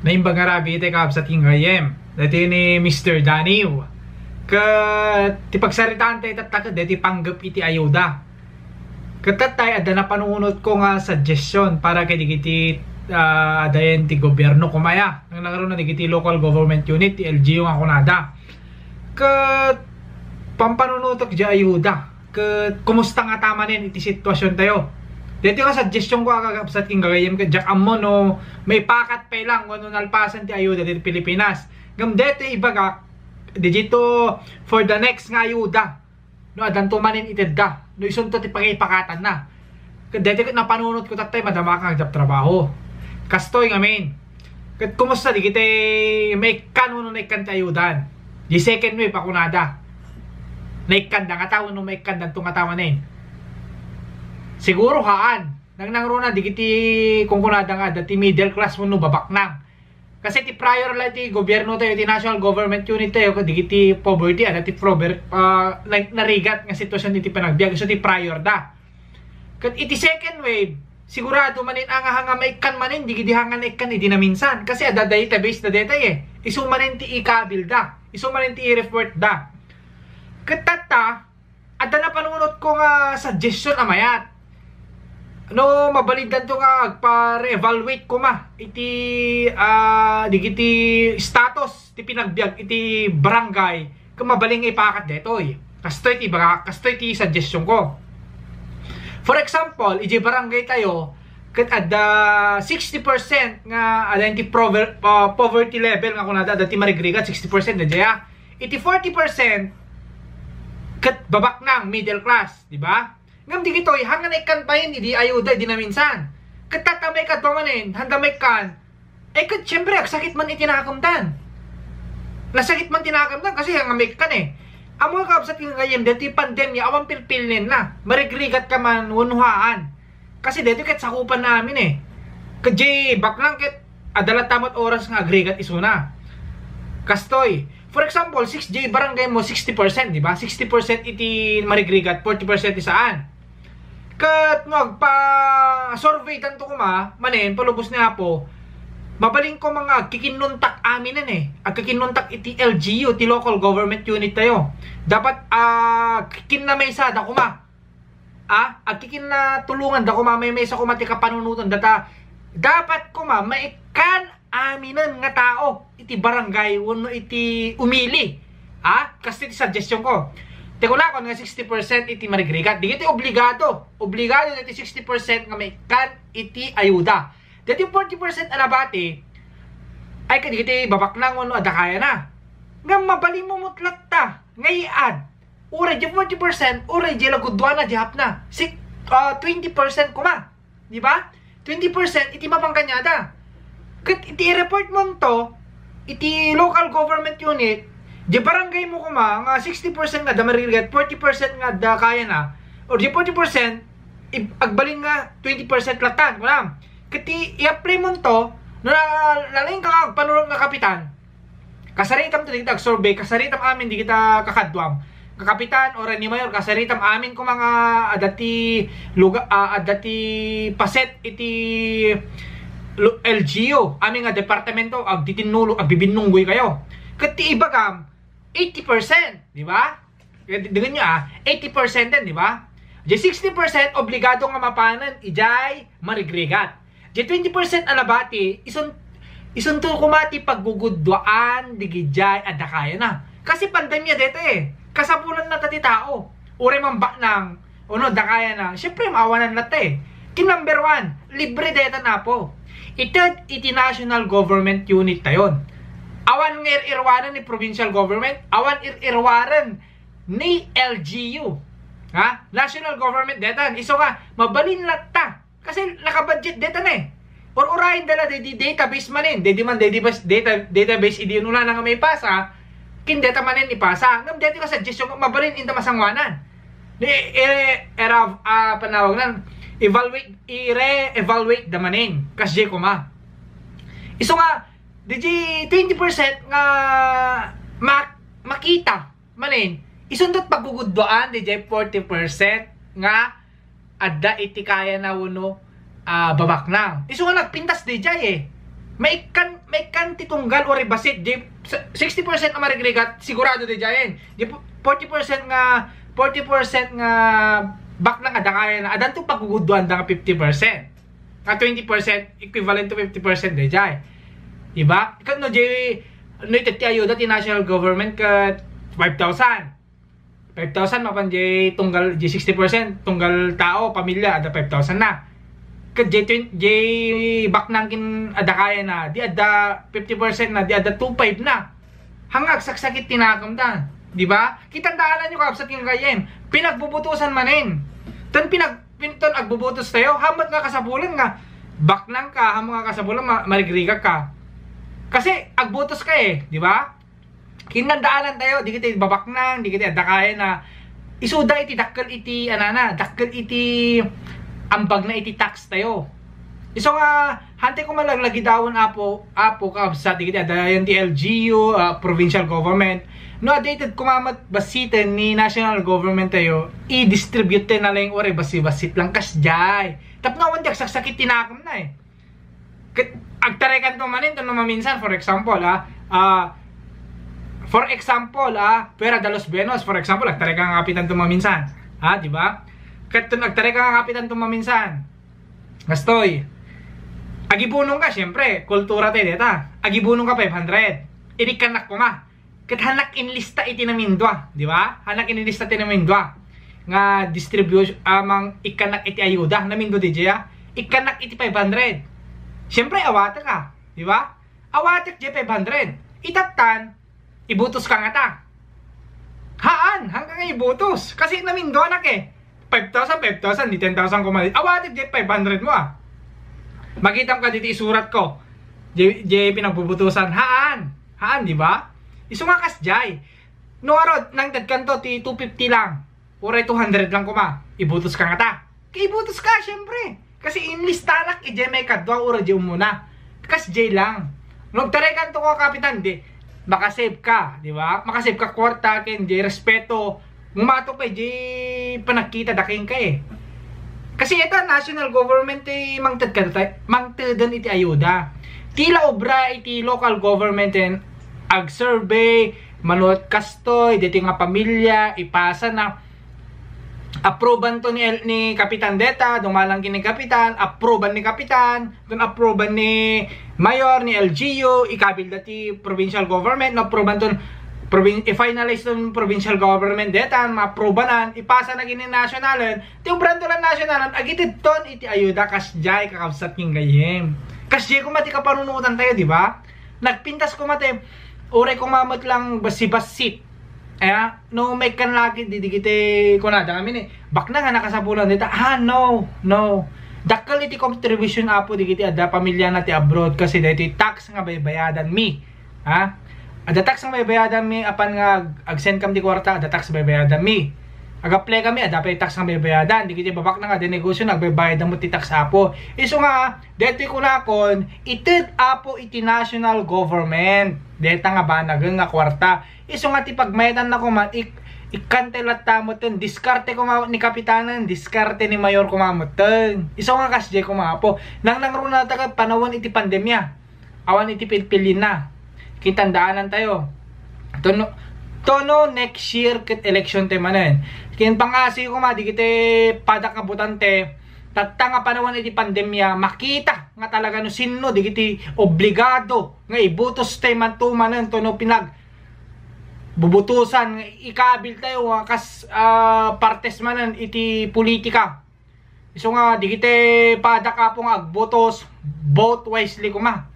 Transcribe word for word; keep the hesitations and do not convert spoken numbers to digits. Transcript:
Naimbag nga rabii ti kakabsat ken gagayyem. Daytoy ni Mister Daniw. Ket ti pagsaritaan tayo tatta ket daytoy panggep iti ayuda. Ket tattay adda napanunotko nga suggestion para kadagiti, ah, adayen ti gobierno koma aya. Nangnangruna dagiti local government unit, ti L G U nga kunada. Ket pampanunotek diay ayuda. Ket kumusta ngata manen iti sitwasiontayo? Daytoy nga suggestionko a kakabsat ken gagayyem ket diak ammo no maipakat pay lang wenno nalpasen ti ayuda ditoy Pilipinas. Ngem daytoy ibagak, daytoy for the next nga ayuda. No addanto manen itedda, no isunto ti pangipaakatanna. Ket daytoy ket napanunotko tattay madama nga agtrabaho. Kastoy ngamin. Ket kumusta dagiti maikkan wenno naikkan ti ayudan? Di second wave a kunada. Naikkanda ngata wenno maikkandanto ngata manen? Siguro haan. Nangnangruna dagiti kunkunada nga adda ti middle class wenno babaknang. Kasi ti prior la iti gobiernotayo, iti national government unit tayo, kadagiti poverty, adda ti prover-, ah, na-, narigat nga sitwasion iti panagbiag. So, ti prior da. Ket iti second wave, sigurado manen a nga, nga maikkan manen, dagidi nga naikkan idi naminsan. Kasi adda database da daytoy eh. Isu manen ti ikabil da. Isu manen ti i-report da. Ket tatta, adda napanunotko nga suggestion a mayat. No, mabalindanto nga agpa-re-evaluate koma iti, ah, dagiti status ti panagbiag iti barangay, ket mabalin nga ipakat daytoy. Kastoy ti ibaga, kastoy ti suggestionko. For example, idiay barangaytayo, ket adda sixty percent nga adda iti prover-, ah, poverty level nga kunada, adda ti marigrigat, sixty percent, daydiay, ah. Iti forty percent, ket babaknang, middle class, di ba? Ngem dagitoy, haan nga naikkan pay idi ayuda, idi naminsan. Ket tatta maikadua manen, haan da maikkan. Eh, ket, siyempre, agsakit man iti nakemdan. Nasakit man ti nakemdan kasi haan nga maikkan eh. Ammo, kakabsat ken gagayyem, daytoy pandemya, awan pilpilnenna. Marigrigatka man wenno haan. Kasi daytoy ket sakupanna amin eh. Ket diay baknang ket adda latta met oras nga agrigat isuna. Kastoy, for example, six diay barangaymo, sixty percent, di ba? Sixty percent iti marigrigat, forty percent ti saan. Ket no agpa-surveydanto koma manen, palubos ni Apo, mabalin koma nga agkikinnuntak aminen eh. Agkikinnuntak iti L G U, ti local government unit tayo. Dapat, ah, kikinnamaysa da koma. Ah, agkikinnatulongan da koma, maymaysa koma ti kapanunotan data. Dapat koma maikkan aminen nga tao iti barangay wenno iti umili. Ah, kastoy ti suggestionko. Ti kunakon nga sixty percent iti marigrigat. Dagiti obligado. Obligado iti sixty percent nga maikkan iti ayuda. Dagiti forty percent a nabati, ay kadagiti babaknang wenno adda kayana. Nga mabalinmo met latta nga iad. Uray diay forty percent, uray diay lagudduana, diay hapna. Sik-, ah, twenty percent koma. Di ba? Twenty percent iti mapan kaniada. Ket iti i-report monto iti local government unit, diay barangaymo koma nga sixty percent nga adda marigrigat, forty percent nga adda kayana, or diay forty percent, ib-, agbalin nga twenty percent lattan, kunam. Ket ti i-apply monto, no na-, nalaingka nga agpanunot nga kapitan, kasaritam to dagita agsurvey, kasaritam amin dagita kakaduam. Kakapitan, uray ni Mayor, kasaritam amin koma nga adda ti luga-, ah, adda ti paset iti lu-, L G U, amin nga departamento, agtitinnulo, agbibinnunggoykayo. Ket ti ibagam, eighty percent, di ba? Kaya di-, digan nyo, ah, eighty percent din, di ba? Diay sixty percent obligado nga mapanen idiay marigrigat. Diay twenty percent a nabati, isun-, isunto koma ti paggugudduaan digidiay adda kayana. Kasi pandemya dayta eh. Kasapulan na ta ti tao. Uray man baknang, uno, adda kayana. Siyempre, maawanan latta eh. Ti number one, libre dayta, Apo. Ited iti national government unit tayon. Awan nga ir-irwaran ni provincial government, awan ir-irwaran ni L G U. Ha? National government daytan. Isu nga, mabalin latta. Kasi nakabudget daytan eh. Or-urayen da la, di, di database manen. Di, di man, di, di bas-, data, database idi unana nga maipasa, ken dayta manen ipasa. Ngem dayta nga suggestion, mabalin inta masangoanan. Ni, eh, era, ah, panawag nan, evaluate, i-re-evaluate da manen. Kasdiay koma. Isu nga, diay twenty percent nga ma-, makita manen, isunto ti paggugudduaan diay forty percent nga adda iti kayana wenno, ah, babaknang. Isu nga nagpintas diay eh. Maikkan, maikkan ti tunggal uray bassit. Di, sa-, sixty percent a marigrigat, sigurado daydiayen. Di, forty percent nga, forty percent nga baknang a dakayna, addanto paggugudoanda nga fifty percent. Nga twenty percent, equivalent to fifty percent daydiay. Diba? Ket no, di, no ited ti ayuda ti national government ket five thousand. Five thousand mapan di tunggal, di sixty percent, tunggal tao, pamilya, adda five thousand na. Ket di twen-, di baknang ken a dakayna, di adda fifty percent na, di adda two five na. Haan nga agsaksakit ti nakemda, di ba? Kitandaanan yo, kabsat ken gayyem, pinagbubutosan manen. Ton pinag-, pin-, ton agbubutos tayo, haan met nga kasapulan nga baknang ka, haan met nga kasapulan ma-, marigrigat ka. Kasi agbutos ka eh, di ba? Kinandaanan tayo, di kita babaknang, di kita dakayna. Isuda iti dakkel iti, anana, dakkel iti ambagna iti tax tayo. Isu nga, hantay ko malaglagidawan, Apo, Apo, kabsat, di kita dayan ti L G U, ah, provincial government. No, adda ited koma met bassiten ni national government tayo, i-distribute tayo na lang uray bassi-bassit lang, kasdiay. Tapno awan di agsaksakit ti nakemna eh. Ket agtarekanto manen ton no maminsan, for example, ah, ah, for example, ah, Puerta de los Buenos, for example, agtareka nga kapitan ton maminsan. Ha, di ba? Ket ton agtareka nga kapitan ton maminsan, kastoy, agibunong ka, siyempre, kultura tayo deta. Agibunong ka five hundred. Inikkanak koma. Ket haanak inlista iti namindua, di ba? Haanak inlista iti namindua nga distribution, amang ikkanak iti ayuda, namindua di dia, ikkanak iti five hundred. Siyempre, awatek ka, di ba? Awatek di five hundred. Itattan, ibutos ka ngata. Haan, hanggang ibutos. Kasi naminduanak eh. Five thousand, five thousand, di ten thousand koma. Awatek di five hundred mo ah. Makitam ka diti isurat ko. Di, di pinagbubutosan. Haan. Haan, di ba? Isu nga kasdiay. No, arod, nangted kanto ti two fifty lang. Uray two hundred lang koma. Ibutos ka ngata. Kaibutos ka, siyempre. Kasi inlistanak, ijay maikadua, uray di umuna. Kasdiay lang. No, agtarekanto ko, kapitan, di, makasave ka, di ba? Makasave ka kwarta, ken di respeto. Umato pay di panagkita da kenka eh. Kasi ita national government ti mangted kadata, mangteden iti ayuda. Ti la obra iti local government ten ag-survey, manuot kastoy, deti nga pamilya, ipasa na. Approban to ni El-, ni Kapitan deta, dumalang ken ni Kapitan, approban ni Kapitan, ton approban ni Mayor, ni L G U, ikabil da ti provincial government, no, approban ton provin-, i-finalize ton provincial government deta, ma-approbanan, ipasa na ken ni nationalen, ti obran to lan nationalen, agited ton iti ayuda, kasdiay, kakabsat ken gayyem. Kasdiay koma ti kapanunuotan tayo, di ba? Nagpintas koma ti, uray koma met lang bassi-bassit. Aya, no, maikkan lagi, di, di kiti kunada kami ni, baknang a nakasapulan dita. Ah, no, no. Dakkel iti contribution, Apo, di kiti adda pamilya na ti abroad kasi daytoy tax nga baybayadan mi. Ha? Adda tax nga baybayadan mi, apan nga ag-, ag-send kam ti kwarta, adda tax baybayadan mi. Ag-apply kami, adda pay tax nga baybayadan. Di kiti babaknang a di negosyo, nagbaybayad mo ti tax, Apo. Isu nga, daytoy kunakon, ited, Apo, iti national government. Deta nga banagen nga kwarta. Isu nga ti pagmayetanna koma, ik-, ikkante latta metten, diskarte koma ni kapitanen, diskarte ni mayor koma metten. Isu nga kasdiay koma, Apo. Nangnangruna ta ket panawen iti pandemia. Awan iti pilpilinna. Kintandaanan tayo. Tono, tono next year ket election tayo manen. Kin pangasi koma, di kiti padak nga butante, tatta nga panawen iti pandemia, makita nga talaga no sinno di kiti obligado nga ibutos tayo man to manen, tono pinag bubutusan nga ikabil tayo nga kas, ah, partes manen iti politika. Isu nga, di kiti padak, Apo, nga agbutos, vote wisely koma.